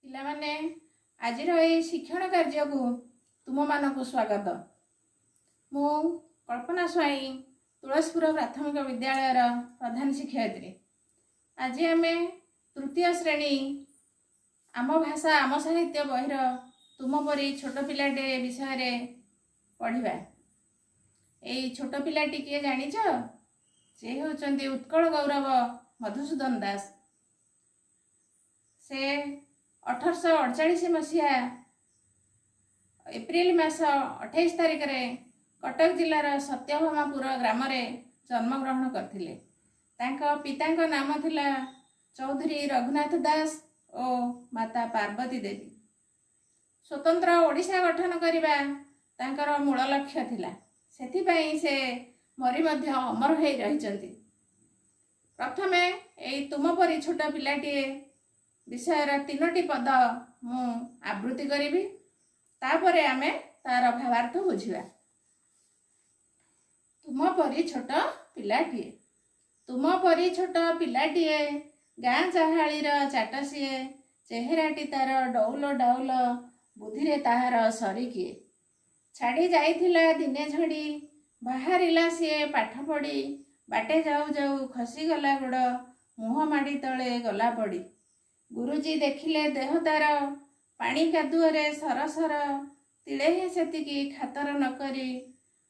ପିଲାମାନେ, ଆଜିର ଏହି ଶିକ୍ଷଣ କାର୍ଯ୍ୟକୁ ତୁମମାନଙ୍କୁ ସ୍ୱାଗତ। ମୁଁ କଳ୍ପନା ସ୍ୱାଇଁ, ତୁଳସୀପୁର ପ୍ରାଥମିକ ବିଦ୍ୟାଳୟର ପ୍ରଧାନ ଶିକ୍ଷୟିତ୍ରୀ। ଆଜି ଆମେ ତୃତୀୟ ଶ୍ରେଣୀ ଆମ ଭାଷା ଆମ ସାହିତ୍ୟ ବହିର ତୁମ ପରି ଛୋଟ ପିଲାଟିଏ ବିଷୟରେ ପଢ଼ିବା। ଏଇ ଛୋଟ ପିଲାଟି କିଏ ଜାଣିଛ? ସେ ହେଉଛନ୍ତି ଉତ୍କଳ ଗୌରବ ମଧୁସୂଦନ ଦାସ। ସେ 1848 ମସିହା ଏପ୍ରିଲ ମାସ 28 ତାରିଖରେ କଟକ ଜିଲ୍ଲାର ସତ୍ୟଭାମାପୁର ଗ୍ରାମରେ ଜନ୍ମଗ୍ରହଣ କରିଥିଲେ। ତାଙ୍କ ପିତାଙ୍କ ନାମ ଥିଲା ଚୌଧୁରୀ ରଘୁନାଥ ଦାସ ଓ ମାତା ପାର୍ବତୀ ଦେବୀ। ସ୍ୱତନ୍ତ୍ର ଓଡ଼ିଶା ଗଠନ କରିବା ତାଙ୍କର ମୂଳ ଲକ୍ଷ୍ୟ ଥିଲା। ସେଥିପାଇଁ ସେ ମରି ମଧ୍ୟ ଅମର ହୋଇ ରହିଛନ୍ତି। ପ୍ରଥମେ ଏଇ ତୁମ ପରି ଛୋଟ ପିଲାଟିଏ ବିଷୟର ତିନୋଟି ପଦ ମୁଁ ଆବୃତ୍ତି କରିବି, ତାପରେ ଆମେ ତାର ଭାବାର୍ଥ ବୁଝିବା। ତୁମ ପରି ଛୋଟ ପିଲାଟିଏ। ତୁମ ପରି ଛୋଟ ପିଲାଟିଏ, ଗାଁ ଚାହାଳିର ଚାଟ ସିଏ। ଚେହେରାଟି ତାର ଡଉଲ ଡାଉଲ, ବୁଦ୍ଧିରେ ତାହାର ସରି କିଏ? ଛାଡ଼ି ଯାଇଥିଲା ଦିନେ ଝଡ଼ି, ବାହାରିଲା ସିଏ ପାଠ ପଢ଼ି। ବାଟେ ଯାଉ ଯାଉ ଖସିଗଲା ଗୋଡ଼, ମୁହଁ ମାଡ଼ି ତଳେ ଗଲା ପଡ଼ି। ଗୁରୁଜୀ ଦେଖିଲେ ଦେହ ତାର ପାଣି କାଦୁଅରେ ସରସର, ତିଳେ ହିଁ ସେତିକି ଖାତର ନ କରି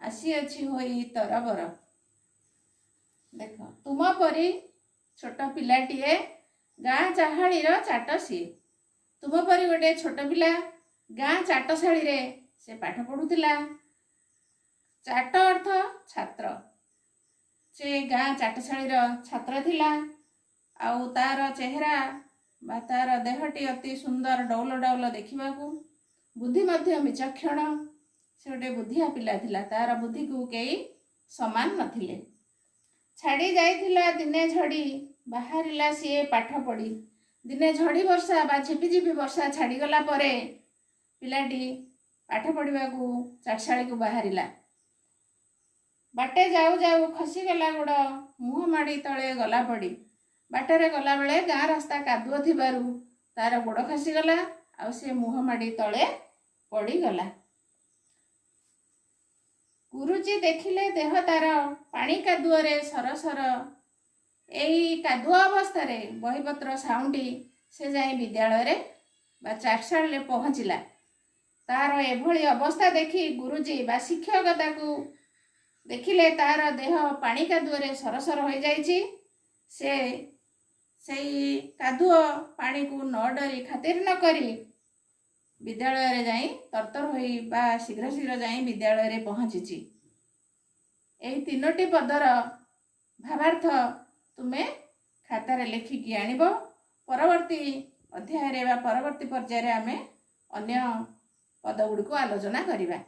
ଆସିଅଛି ହୋଇ ତରବର। ଦେଖ, ତୁମ ପରି ଛୋଟ ପିଲାଟିଏ, ଗାଁ ଚାହାଳିର ଚାଟ ସିଏ। ତୁମ ପରି ଗୋଟେ ଛୋଟ ପିଲା ଗାଁ ଚାଟଶାଳୀରେ ସେ ପାଠ ପଢ଼ୁଥିଲା। ଚାଟ ଅର୍ଥ ଛାତ୍ର। ସେ ଗାଁ ଚାଟଶାଳୀର ଛାତ୍ର ଥିଲା ଆଉ ତାର ଚେହେରା ବା ତାର ଦେହଟି ଅତି ସୁନ୍ଦର, ଡଉଲ ଡାଉଲ ଦେଖିବାକୁ। ବୁଦ୍ଧି ମଧ୍ୟ ବିଚକ୍ଷଣ। ସେ ଗୋଟେ ବୁଦ୍ଧିଆ ପିଲା ଥିଲା। ତାର ବୁଦ୍ଧିକୁ କେହି ସମାନ ନଥିଲେ। ଛାଡ଼ି ଯାଇଥିଲା ଦିନେ ଝଡ଼ି, ବାହାରିଲା ସିଏ ପାଠ ପଢ଼ି। ଦିନେ ଝଡ଼ି ବର୍ଷା ବା ଝିପିଝିପି ବର୍ଷା ଛାଡ଼ିଗଲା ପରେ ପିଲାଟି ପାଠ ପଢ଼ିବାକୁ ଚାଟଶାଳୀକୁ ବାହାରିଲା। ବାଟେ ଯାଉ ଯାଉ ଖସିଗଲା ଗୋଡ଼, ମୁହଁ ମାଡ଼ି ତଳେ ଗଲା ପଡ଼ି। ବାଟରେ ଗଲାବେଳେ ଗାଁ ରାସ୍ତା କାଦୁଅ ଥିବାରୁ ତାର ଗୋଡ଼ ଖସିଗଲା ଆଉ ସେ ମୁହଁ ମାଡ଼ି ତଳେ ପଡ଼ିଗଲା। ଗୁରୁଜୀ ଦେଖିଲେ ଦେହ ତାର ପାଣି କାଦୁଅରେ ସରସର। ଏଇ କାଦୁଅ ଅବସ୍ଥାରେ ବହିପତ୍ର ସାଉଁଟି ସେ ଯାଇ ବିଦ୍ୟାଳୟରେ ବା ଚାଟଶାଳୀରେ ପହଞ୍ଚିଲା। ତାର ଏଭଳି ଅବସ୍ଥା ଦେଖି ଗୁରୁଜୀ ବା ଶିକ୍ଷକ ତାକୁ ଦେଖିଲେ, ତାର ଦେହ ପାଣି କାଦୁଅରେ ସରସର ହୋଇଯାଇଛି। ସେ ସେଇ କାଦୁଅ ପାଣିକୁ ନ ଡରି, ଖାତିର ନ କରି ବିଦ୍ୟାଳୟରେ ଯାଇ ତରତର ହୋଇ ବା ଶୀଘ୍ର ଶୀଘ୍ର ଯାଇ ବିଦ୍ୟାଳୟରେ ପହଞ୍ଚିଛି। ଏହି ତିନୋଟି ପଦର ଭାବାର୍ଥ ତୁମେ ଖାତାରେ ଲେଖିକି ଆଣିବ। ପରବର୍ତ୍ତୀ ଅଧ୍ୟାୟରେ ବା ପରବର୍ତ୍ତୀ ପର୍ଯ୍ୟାୟରେ ଆମେ ଅନ୍ୟ ପଦ ଗୁଡ଼ିକୁ ଆଲୋଚନା କରିବା।